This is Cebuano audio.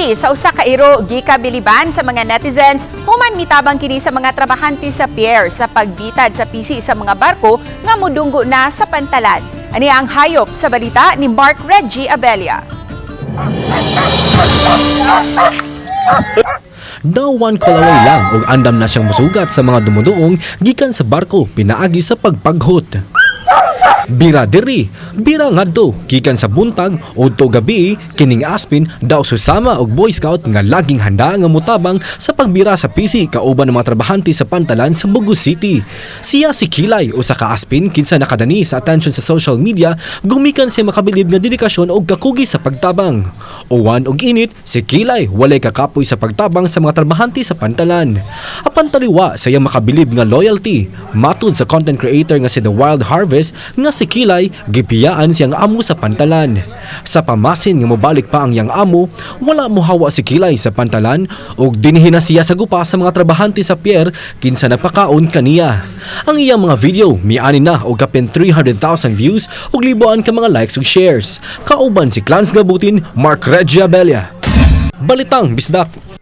PC sa usa ka iro gikabiliban sa mga netizens human mitabang kini sa mga trabahante sa pier sa pagbitad sa PC sa mga barko nga mudunggo na sa pantalan. Ani ang hayop sa balita ni Mark Reggie Abella. Daw one call away lang og andam na siyang musugat sa mga dumuduong gikan sa barko pinaagi sa pagpaghot. Bira diri, bira ngadto, gikan sa buntag udto gabi, kining aspin daw susama og Boy Scout nga laging handa nga motabang sa pagbira sa PC kauban ng mga trabahante sa pantalan sa Bogo City. Siya si Kilay, usa ka aspin kinsa nakadani sa attention sa social media gumikan sa makabilib nga dedikasyon og kakugi sa pagtabang. Uwan og init, si Kilay walay kakapoy sa pagtabang sa mga trabahante sa pantalan. Apan taliwa sa iyang makabilib nga loyalty, matud sa content creator nga si The Wild Harvest nga si Kilay gipiyaan siyang amo sa pantalan. Sa pamasin nga mobalik pa ang iyang amo, wala mohawa si Kilay sa pantalan ug dinhi na siya sa gupa sa mga trabahante sa pier kinsa nagpakaon kaniya. Ang iyang mga video miani na og kapin 300,000 views ug liboan ka mga likes ug shares. Kauban si Clans Gabutin, Mark Reggie Abella. Balitang Bisdak.